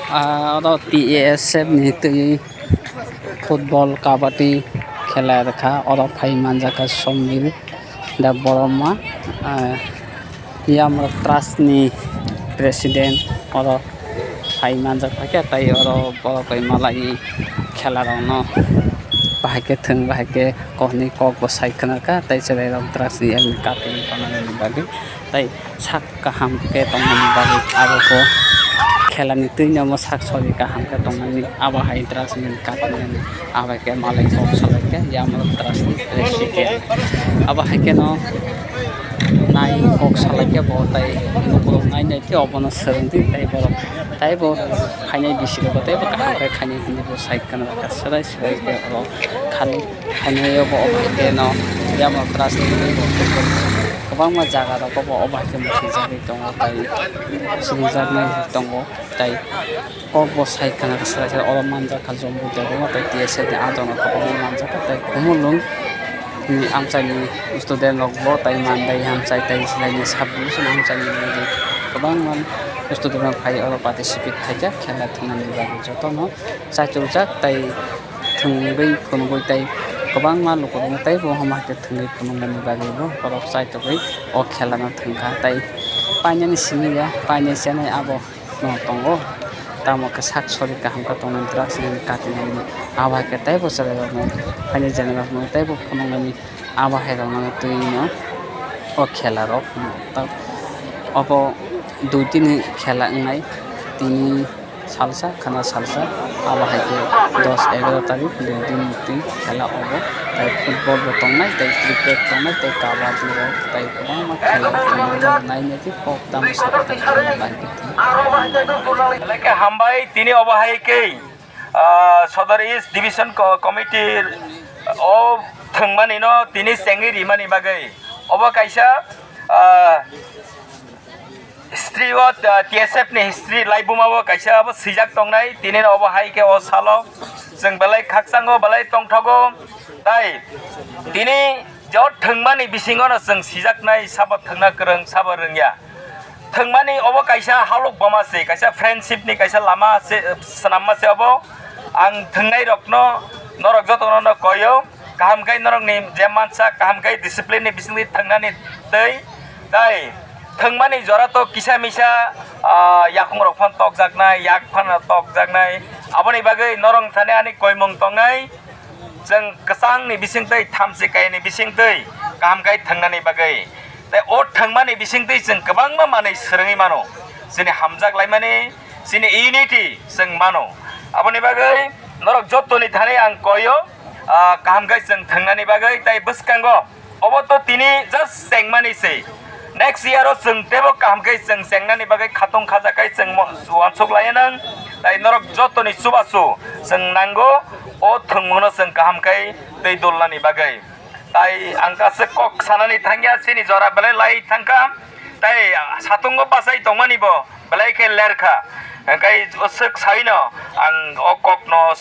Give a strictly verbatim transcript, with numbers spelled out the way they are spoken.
Ah, oro T A S F ni twi football, kabaddi khela rwkha. Oro phai manjakha Sombil Debbarma, ah, Yamrok Trust ni president. Oro phai manjak phaikha, tei oro borok bai malai khela rokno bahai khe thwng, bahai khe kok ni kok bo sai khna kha, tei chwrai rok drugs ni yakni katini tongnani bagwi, tei sak kaham khe tongmani bagwi abo khe khela ni twi no sak sori kaham khe tongmani, abo hai drugs ni katini abo khe malai kok salai khe Yamrok Trust ni president. Abo hai khe no nai kok salai khe bo tei bokhorok nai nai khe obono swrwng di tei borok tei bo phainai bisi rok tei bo kaham khe khainai hinwi bo sai khna kha swrai swrai khe oro khali khainai o bo obo hai khe no Yamrok Trust ni kwbangma jaga rogo bo obo hai khe mwthangjakgwi tongo tei sinijaknai tongo tei kok bo sai khna kha swrai swrai oro manjak kha Jombu Debbarma tei T S F ni adon rok kwbangma manjak kha tei Khumulwng ni amchaini student rok bo tei mandai hamchai tei chwraini sub division amchaini mujung kwbangma student rok phai oro participate khaikha khela thwngnani bagwi jotono chaichurjak tei thwngwi phunugwi tei kwbangma lukurokno teibo homa khe thwngwi phunuknani bagwi bo borok chaitugwi o khelano thwngkha tei painani simi ya painai chenai abo no tongo. Tamo khe sak sori kaham khe tongnai drugs ni katinani abo hai khe teibo chwrairokno phainai general rokno teibo phunuknani abo hai rokno twi no o khela rok obo dui tini khela wngnai tini salsa khana salsa abo hai khe dos egaroh tarik dui din twi khela obo tei football bo tongnai tei cricket tongnai tei kabaddi rok tei kwbangma khela tongnai nainai. Kok tamo sakha tei khorang bai khe thang. Belai khe hambai tini obo hai khe, ah, Sodor East Division Co-, Committee o thwngmani no tini chengwi rimani bagwi. Obo kaisa, ah, history o, ah, T S F ni history laibuma o kaisa obo swijak tongnai. Tini no obo hai khe o salo chwng belai khakchango, belai tongthogo. Tai tini je o thwngmani bisingo no chwng sijaknai, sabo thwngna kwrwng, sabo rwngya. Thwngmani obo kaisa halok boma se, kaisa friendship ni kaisa lama se, swnamma se obo. Ang thwngnai rokno, norok jotono no koyo, kaham khai norokni je mansa, kaham khai discipline ni bisingtwi thwngnani twi, tai thwngmani jora to kisa misa, ah, yakung rok phan tokjaknai, yak phan tokjaknai. Aboni bagwi norok thani ani koimung tongnai. Chwng kwchangni bisingtwi, thamchi kaini bisingtwi kaham khai thwngnani bagwi. Tei o thwngmani bisingtwi chwng kwbangma manwi swrwngwi mano. Chini hamjak laimani, chini unity chwng mano. Aboni bagwi norok jottoni thani ang koyo, ah, kaham khai chwng thwngnani bagwi tei bwskango. Obo to tini just chengmani se. Next year o chwng teibo kaham khe chwng chengnani bagwi khatung khaja khai chwng mo-, uansuk laiya nang. Tai norok jotoni chubachu chwng nango, o thwngmungno chwng kaham khai tei dulnani bagwi. Tai ang kaisa kok sanani thangya, chini jora belai lai thangkha. Tai satungo bachai tongmani bo belai khe lerkha. Hwnkhe o swk saino ang o kokno